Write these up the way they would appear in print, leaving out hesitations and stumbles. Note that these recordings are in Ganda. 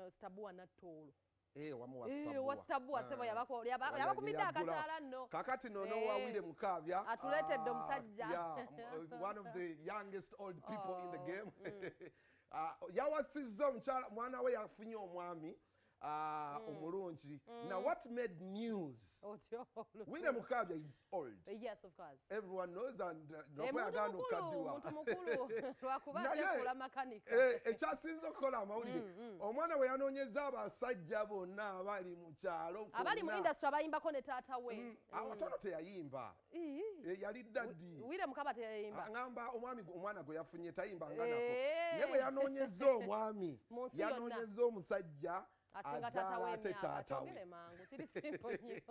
No, Stabua Nattoolo. Eh, wamu wa Eh, wa Stabua, sebo yabakumidde akataala nno. Kakati nono wa Willy Mukabya Atuleetedde omusajja. Yeah, one of the youngest old people in the game. Yawasizza omukyala, mwana we yafunye omwami omulungi. Now, what made news, Otyo Willy Mukabya is old. Yes, of course. Everyone knows and Eh, muntu nokweyagana mukulu, okukaddiwa. Muntu mukulu, lwakuba Naye, atefuula makanika. Ekyasinze okukola amawulire, omwana bwe yanoonyeza abasajja bonna abali mu kyalo abali mu kwonna. Industry abayimbako ne taata we. Awatono teyayimba. Ii. Eh, yali daddy. Willy Mukabya teyayimba. Ŋŋamba omwami omwana gwe yafunye tayimbanga nako. Eh. Naye bwe yanoonyeza omwami, Mu nsi yonna. yanoonyeza omusajja Asinga taata azaala ate w'emyaka. taata Twogere we. mangu, kiri simple nnyo.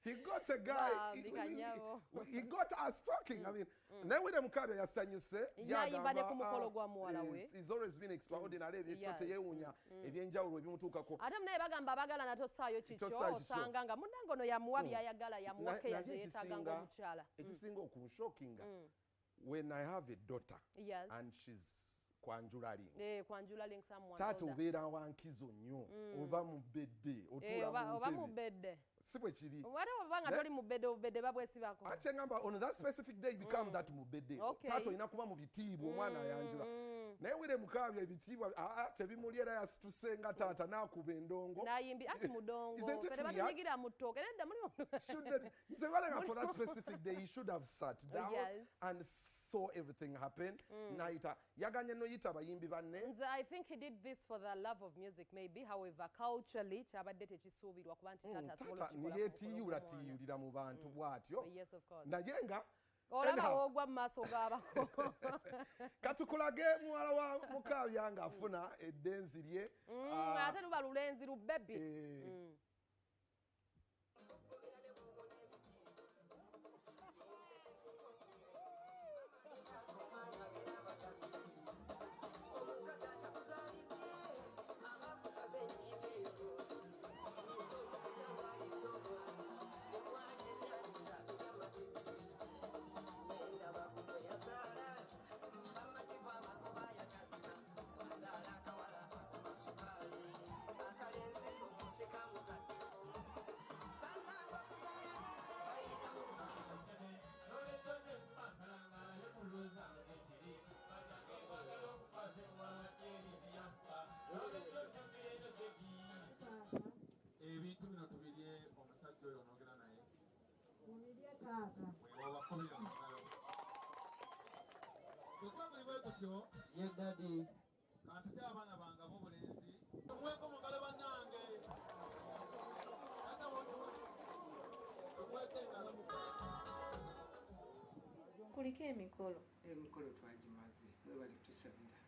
He got a guy. Bambi kanyabo. He got us talking. I mean, naye Willy Mukabya yasanyuse. N'ayimba ne Yagamba, ku mukolo gwa muwala we. He's always been extraordinary, so teyewuunya ebyenjawulo ebimutuukako. Ate munaye bagamba abagala natosaayo kikyo. Tosaayo kikyo. Osanga nga munnange ono yamuwa byayagala, yamuwa keya Naye gye yeetaaga ng'omukyala. Ekisinga okunshokinga, when I have a daughter Yes. and she's kwanjula ring, Eh, kwanjula link someone taata older. obeera wankizo nnyo, oba mu bedde, Eh, otuula oba mu mu ntebe. bedde. Si bwe kiri? Ate oba nga toli mu bedde, obubedde babwesibako. Ate ngamba on that specific day you become that mubedde. Taata olina kuba mu bitiibwa, omwana ayanjula. Naye Willy Mukabya ebitiibwa tebimuli, era yasituse nga taata n'akuba endongo. Nayimbi anti mudongo. Isn't it Fere weird? batunyigira mu ttooke nedda muli. Nze balenga for that specific day he should have sat down and saw everything happen. Nayita yaganye noyita abayimbi banne. Nze I think he did this for the love of music maybe. However, culturally kyabadde tekisuubirwa kuba nti taata asobola Taata okukikola ku mukolo niyeetiyula gw'omwana. Tiyulira mu bantu bw'atyo. Yes, of course. Naye nga Olaba anyhow, woogwa mu maaso g'abako. Katukulage muwala wa Mukabya ng'afuna eddenzi lye. Ate luba lulenzi lubebi. Eh, Ebintu bino tubirye, omusajja oyo onoogera naye. Mubirye, taata. Wewabakubira mu ngalo bwekuba buli bwe gutyo. Ye daddy. Kampite abaana bange ab'obulenzi, tumuweko mu ngalo bannange. Taata, tumuweko engalo. Kuliko emikolo. Emikolo twagimaze, mwebale tusabira.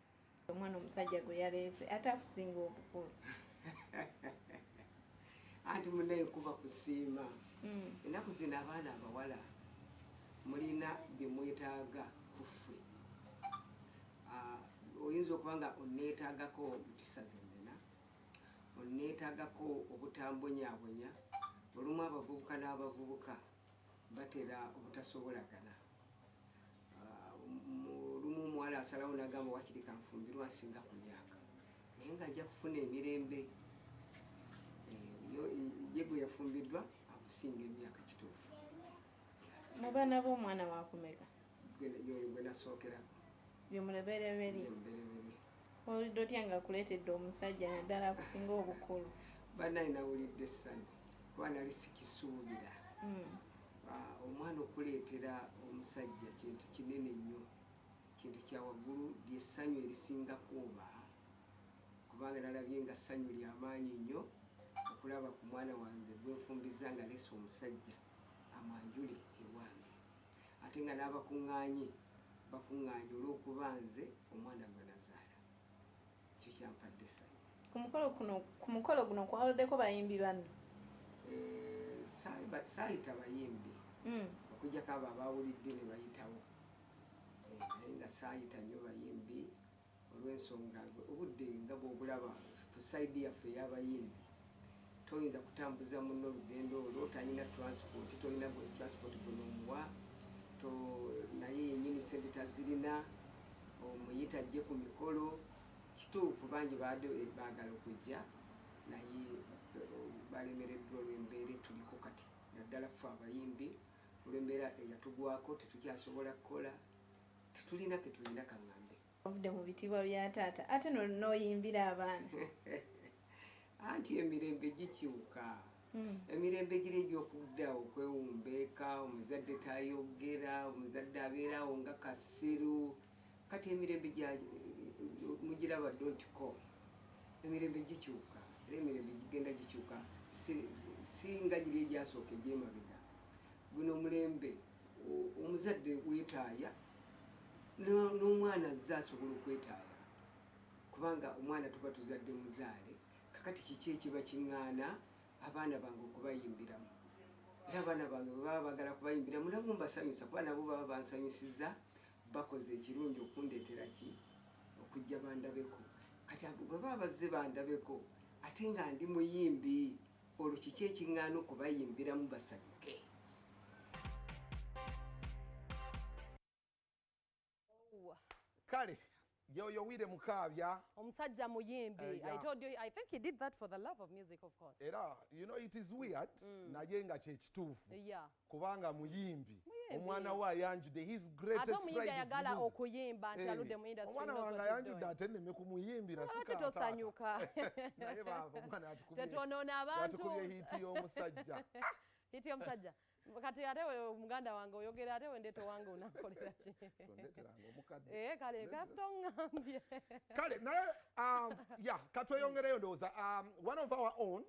Omwana omusajja gwe yaleese ate akusinga obukulu. Anti munaye kuba kusiima. Ennaku zino abaana abawala mulina bye mwetaaga ku ffe. Oyinza okuba nga oneetaagako mpisa zennena, oneetaagako obutambonyabonya. Olumu abavubuka n'abavubuka batera obutasobolagana. Olumu omuwala asalawo nagamba, "Wakiri kanfumbirwa nsinga ku myaka, naye nga nja kufuna emirembe." Eh, ye gwe yafumbiddwa amusinga emyaka, kituufu. Mu baana b'omwana wakumeka? Yoyo gwe nasookerako. Byemulebereberye? Ye mubereberye. Owulidde otya nga akuleetedde omusajja naddala akusinga obukulu? Bannaye, nawulidde essanyu kuba nali sikisuubira. Omwana okuleetera omusajja kintu kinene nnyo, kintu kya waggulu, lyessanyu erisingako oba kubanga nalabye nga ssanyu lyamaanyi nnyo okulaba ku mwana wange gwenfumbiza nga leesa omusajja amwanjule ewange, ate nga n'abakuŋŋaanye bakuŋŋaanye olw'okuba nze omwana gwe nazaala. Ekyo kyampadde essanyu. Ku mukolo guno kwabaddeko bayimbi banno? Eh, saayita bayimbi okujjako abo abawulidde ne bayitawo. Eh, naye nga saayita nnyo bayimbi olw'ensonga obudde nga bwobulaba ku side yaffe ey'abayimbi toyinza kutambuza munno olugendo olwo, talina transport, tolina gwe transport gunomuwa to naye yenyini sente tazirina, omuyita ajje ku mikolo. Kituufu, bangi baadde baagala okujja, naye balemereddwa olw'embeera etuliko kati, naddala ffe abayimbi, olw'embeera eyatugwako. Tetukyasobola kukola, tetulina ketulina kaŋŋambe. Ovudde mu bitiibwa bya taata, ate n'oyimbira abaana. Anti emirembe gikyuka. Emirembe giri egyokudda okwewumbeeka, omuzadde tayogera, omuzadde abeerawo nga kasiru. Kati emirembe mugiraba dontiko, emirembe gikyuka, era emirembe gigenda gikyuka. Si nga giri egyasooka egyemabega. Guno omulembe omuzadde weetaaya, n'omwana azze asobola okwetaaya, kubanga omwana tuba tuzadde muzaale. Kakati kiki ekiba kiŋŋaana abaana bange okubayimbiramu? Era abaana bange bwe baba bagala kubayimbiramu, nabo mbasanyusa, kuba nabo baba bansanyusiza, bakoze ekirungi okundeetera ki okujja bandabeko. Kati bwe baba bazze bandabeko, ate nga ndi muyimbi, olwo kiki ekiŋŋaana okubayimbiramu basanyuke? Kale yoyo Wire Mukaabya. Omusajja muyimbi. Yeah. I told you, I think he did that for the love of music, of course. Era it is weird, naye nga kyekituufu, kubanga muyimbi. Muyimbi. Omwana we ayanjudde, his Ate greatest omuyimbi pride is ayagala music. okuyimba nti aludde mu industry, Omwana knows wange what he's ayanjudde, doing. ate nneme kumuyimbira? Ate Sika. tosanyuka. Naye baava omwana Tetwonoona abantu. yatukubye hit y'omusajja. Hit y'omusajja. Kati ate we muganda wange oyogera, ate wendeeta owange onankolera ki? Tondeeteranga omukadde. Eh, kale kasita oŋŋambye. Kale naye ya katweyongereyo. Ndowooza one of our own.